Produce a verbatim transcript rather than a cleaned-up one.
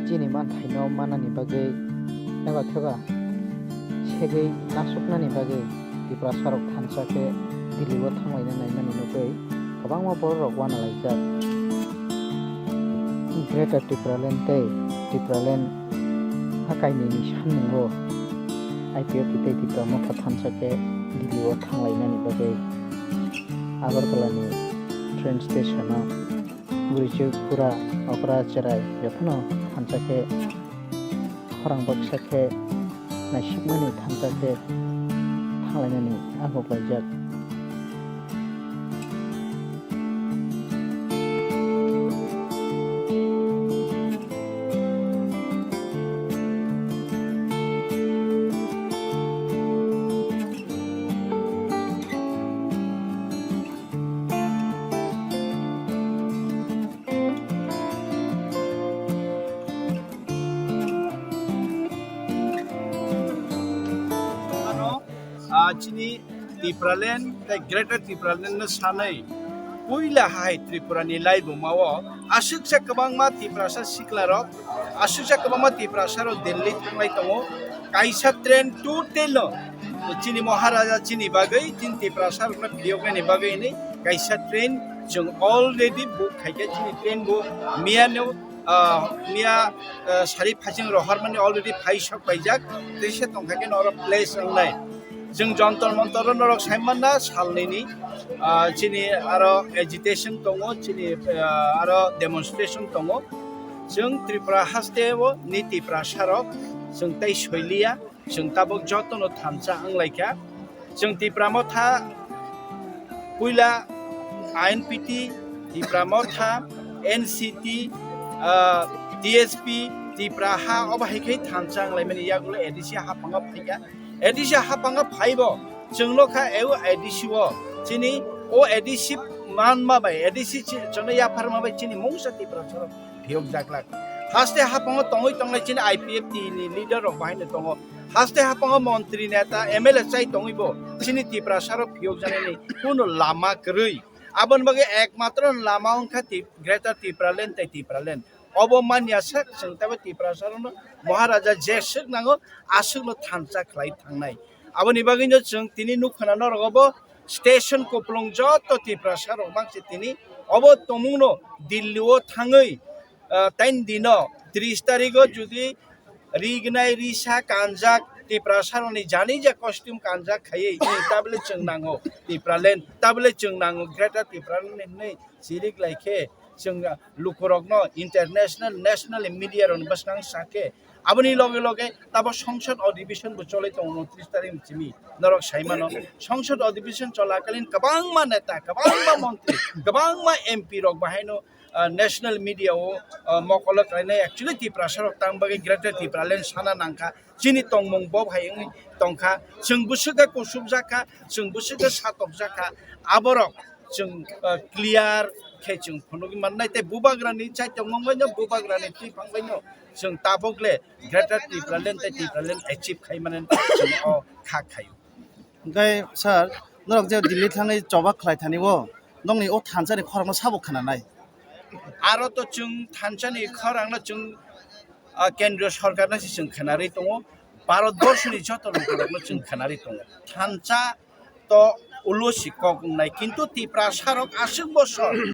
Chini manthaino manani bagwi eba theba segwi nasuknani bagwi Tiprasarok thansa khe Delhi-o thanglaina naimani nugwi kwbangma bororok uanalaijak. Greater Tipraland tei Tipraland hakainini sammungo I P F T tei Tipra Motha thansa khe Delhi-o thanglainani bagwi Agartala-ni train station-o bwrwichwk, bura, okra, chwrai jotono thansa khe, khorang baksa khe naisikmani thansa khe thanglainani agoklaijak. Ano, ah, chini Tipraland tei Greater Tipraland no sanai puila hai Tripura ni laibuma o aswksa kwbangma Tiprasa sikla rok, aswksa kwbangma Tiprasa rok Delhi thanglai tongo. Kaisa train total no chini Maharaja chini bagwi, chini Tiprasa rok no phiyoknani bagwi hinwi kaisa train chwng already book khaikha. Chini train bo miya no, ah, miya, ah, sari phaiching rohormani already phai sok paijak, tei se tongkha khe norok place wngnai. Chwng Jantar Mantar o norok sai manna salnini, ah, chini aro agitation tongo, chini, ah, aro demonstration tongo. Chwng Tripura haste o ni Tiprasa rok chwng tei soiliya, chwng tabuk jotono thansa wnglaikha. Chwng Tipra Motha puila I N P T, Tipra Motha, N C T, ah, T S P, Tipra ha obo hai khe thansa wnglaimani yagulo A D C haphango phaikha. A D C haphango phaibo chwngno kha A D C o chini o A D C manma bai, A D C chi-, chwngno yapharma bai chini mungsa Tiprasarok phiyokjaklak. Haste haphango tongwi tongnai chini I P F T ni leader rok bahaino tongo. Haste haphango montri, neta, M L A chai tongwibo chini Tiprasarok phiyokjaknani kuno lama kwrwi. Aboni bagwi ekmatro lama wngkha Tip-, Greater Tipraland tei Tipraland. Obo manya sak chwng teibo Tiprasarokno Maharaja jeswk nango, aswkno thansa khlai thangnai. Aboni bagwino chwng tini nukha na norok obo station kupulung joto Tiprasarok mangse tini obo tongmungno Delhi-o thangwi, ah, tain dino tris tarigo judi rignai risa kanjak Tiprasarokni jani ja costume kanjak khaiwi, tabole chwng nango Tipraland, tabole chwng nango Greater Tipraland hinwi chirik lai khe chwng lukurokno international, national media rokni bwskang sa khe, aboni loge loge tabo songsod adhibeshon bo cholai tongo, untris tarik ni simi norok sai mano. Songsod adhibeshon cholakalin kwbangma neta, kwbangma montri, kwbangma M P rok bahaino, ah, national media o, ah, mokolo khlainai. Actually Tiprasa rok tang bagwi Greater Tipraland sana nangkha, chini tongmung bo hai wngwi tongkha, chwng bwswk khe kusubjak kha, chwng bwswk khe satokjak kha, aborok chwng, ah, clear khe chwng phunugwi mannai, tei bubagrani chaitokmung baino, bubagrani twiphang baino chwng tabuk le Greater Tipraland tei Tipraland achieve khai mani chwng o kha khaio. Hwnkhe sir, norok je Delhi thangwi choba khlai thani o, nokni o thansani khorangno sabo khnanai? Aro to chwng thansani khorangno chwng, ah, kendriya sorkarno se chwng khnarwi tongo, Bharat borshoni joto lukurokno chwng khnarwi tongo. Thansa to ulo si kok wngnai, kintu Tiprasarok aswk bosor